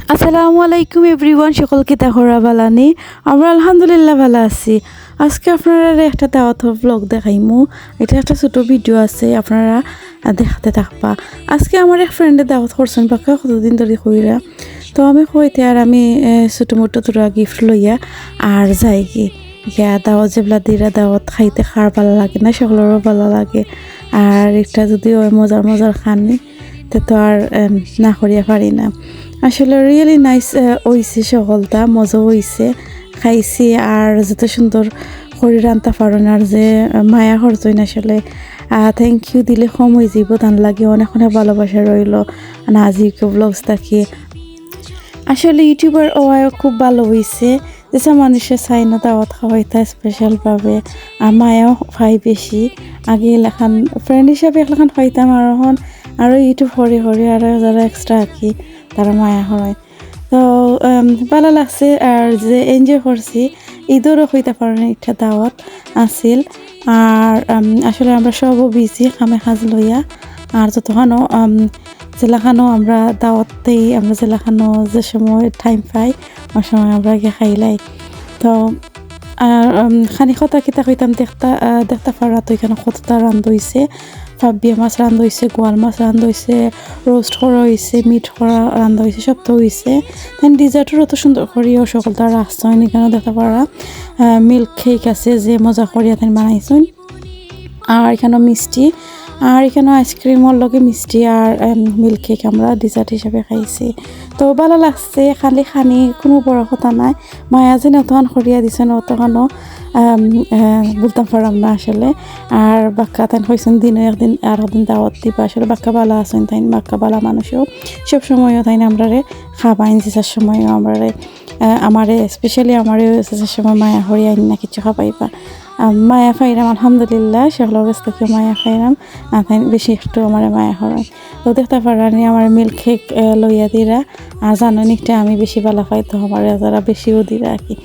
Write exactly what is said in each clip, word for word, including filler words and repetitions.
আসসালামু আলাইকুম এভরিওয়ান, সকল কিতা খবর, ভালা নি? আমরা আলহামদুলিল্লাহ ভালা আছি। আজকে আপনারারে একটা দাওয়াতর ব্লগ দেখাইমু। এটা একটা ছোট ভিডিও আছে, আপনারা, আহ, দেখতে থাকবা। আজকে আমার এক ফ্রেন্ডে দাওয়াত করছইন, বাক্কা কতদিন ধরি কইরা। তো আমি কইতে আর আমি, এ, ছোট মোটো থুড়া গিফট লইয়া আর যাইগি। গিয়া দাওয়াত যেবলা দিরা, দাওয়াত খাইতে কার ভালা লাগে না, সকলরও ভালা লাগে। আর একটা যদি ওই মজার মজার খানি, তে তো আর, এম, না করিয়া পারি না। আসলে রিয়েলি নাইস, এ, অইছে সকলতা, মজাও অইছে, খাইছি। আর যত সুন্দর করি রানতা পারইন আর যে, এ, মায়া করছইন আসলে, আহ, থ্যাংক ইউ দিলে কম অইযিবো, তান লাগি অনেক অনেক ভালোবাসা রইলো নাজিকে ব্লগস থাকি। আসলে ইউটিউবার অওয়ায় খুব ভালা অইছে, যেসা মানুষে চাইন দাওয়াত খাওয়াইতা স্পেশাল ভাবে, আর মায়াও পাই বেশি। আগে এলাখান ফ্রেন্ড হিসাবে একলাখান পাইতাম, আর এখন আরও ইউটিউব করি করি আরও যারা এক্সট্রা আর কি, তারা মায়া করইন। তো, উম, ভালা লাগছে, আর যে এনজয় করছি, ঈদরও কইতা পারইন একটা দাওয়াত আছিল। আর, উম, আসলে আমরা সবও বিজি কামে কাজ লইয়া, আর যতখানো, উম, যেলাখানো আমরা দাওয়াত দেই, আমরা যেলাখানো যে সময় টাইম পাই, ওই সময় আমরা গিয়া খাইলাই। তো, আর, উম, খানি কথা কিতা কইতাম, দেখতা, আহ, দেখতা পাররা তো এখানো কততা রান্ধা অইছে, পাবিয়া মাছ রান্ধা অইছে, গোয়াল মাছ রান্ধা অইছে, রোস্ট করা অইছে, মিট করা রান্ধা অইছে, সব তো অইছে। তাইন ডেজার্টও অত সুন্দর করিয়া সকলতা রাখছইন, এখানো দেখতা পাররা, আহ, মিল্ক কেক আছে যে মজা করিয়া তাইন বানাইছইন। আর এখানো মিষ্টি, আর এখানো আইসক্রিমর লগে মিষ্টি আর, এম, মিল্ক কেক আমরা ডেজার্ট হিসাবে খাইছি। তো ভালা লাগছে, খালি খানি কোনো বড় কথা নাই। মায়া যেন অতখান করিয়া দিছইন, অতখানও, এম, এ, বলতাম পারলাম না আসলে। আর বাক্কা তাইন কইছইন দিনও একদিন আর একদিন দাওয়াত দিবা। আসলে বাক্কা ভালা আছইন তাইন, বাক্কা ভালা মানুষও। সব সময়ও তাইন আমরারে খাবাইন, যেসার সময়ও আমরারে, এ, আমারে, স্পেশালি আমারে যেসার সময় মায়া করিয়া আইন না কিছু খাবাইবা। আহ, মায়া পাইরাম, আলহামদুলিল্লাহ, সকলর গেছ থাকি মায়া পাইরাম। আর তাইন বেশি একটু আমারে মায়া করইন। তো দেখতা পাররা নি আমার মিল্ক কেক, আহ, লইয়া দিরা। আর জানইন একটা আমি বেশি ভালা পাই, তো আমারে যারা বেশিও দিরা আর কি।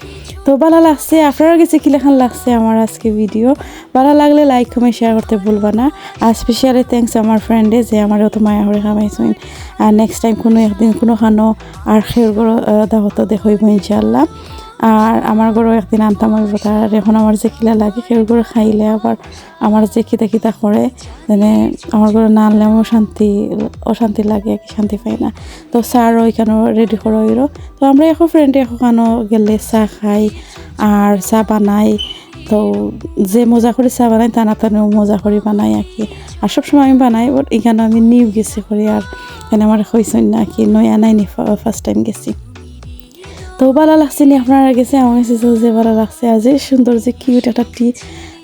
তো ভালা লাগছে, আপনারার গেছে কিলাখান লাগছে আমার আজকে ভিডিও? ভালা লাগলে লাইক, কমেন্ট, শেয়ার করতে ভুলবা না। আর স্পেশালি থ্যাংকস আমার ফ্রেন্ডে যে আমারে অত মায়া করি খাবাইছইন। আর নেক্সট টাইম কোনো একদিন কোনোখানো আর কেউর ঘরো, আহ, দাওয়াতো দেখা অইবো ইনশাআল্লাহ। আর আমার ঘরো একদিন আনতাম অইবো তারারে। এখন আমার যে কিলা লাগে, কেউর ঘরো খাইলে আবার আমার যে কিতা কিতা করে, মানে আমার ঘরো না আনলে আমার অশান্তি, অশান্তি লাগে আর কি, শান্তি পাই না। তো চাও এখানো রেডি করা অইলো। তো আমরা একো ফ্রেন্ডে একো খানো গেলে চা খাই আর চা বানাই। তো যে মজা করি চা বানাই, তান আতানেও মজা করি বানাই আর কি। আর সবসময় আমি বানাই, but এখানো আমি নিউ গেছি করি, আর এখানো আমার কইছইন না কি, নয়া নাইনি, ফার্স্ট টাইম গেছি। তো ভালা লাগছে নি আপনারার গেছে? আমার গেছে যে, যে ভালা লাগছে। আর যে সুন্দর যে কিউট একটা টি,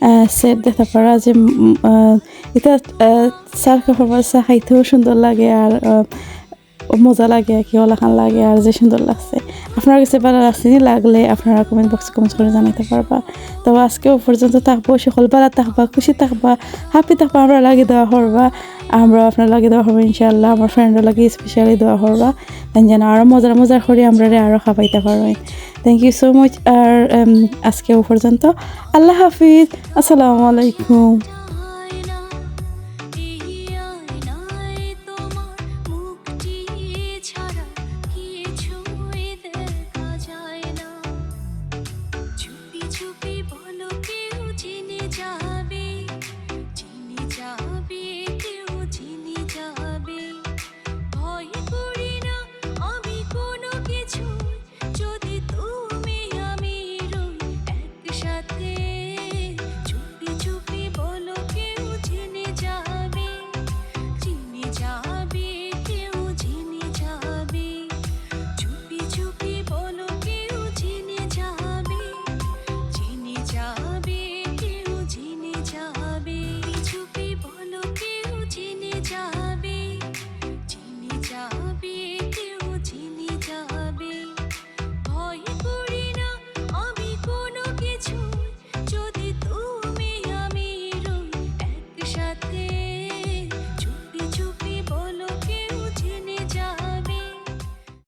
আহ, সেট দেখতা পাররা যে, উম, আহ, এটা, আহ, চা খাইতেও সুন্দর লাগে আর, আহ, মজা লাগে আর কি, অলাখান লাগে আর যে সুন্দর লাগছে। আপনারার গেছে ভালা লাগছে নি? লাগলে আপনারা কমেন্ট বক্সে কমেন্টস করি জানাইতা পারবা। তো আজকে অউ পর্যন্ত থাকবো, সকল ভালা থাকবা, খুশি থাকবা, হ্যাপি থাকবা, আমরার লাগি দোয়া করবা, আমরাও আপনারার লাগি দোয়া করবো ইনশাআল্লাহ, আমার ফ্রেন্ডর লাগি স্পেশালি দোয়া করবা। তাইন যেন আরো মজার মজার করি আমরারে আরো খাবাইতা পারইন। Thank you so much। আর, উম, আজকে অউ পর্যন্ত। আল্লাহ হাফিজ। আসসালামু আলাইকুম।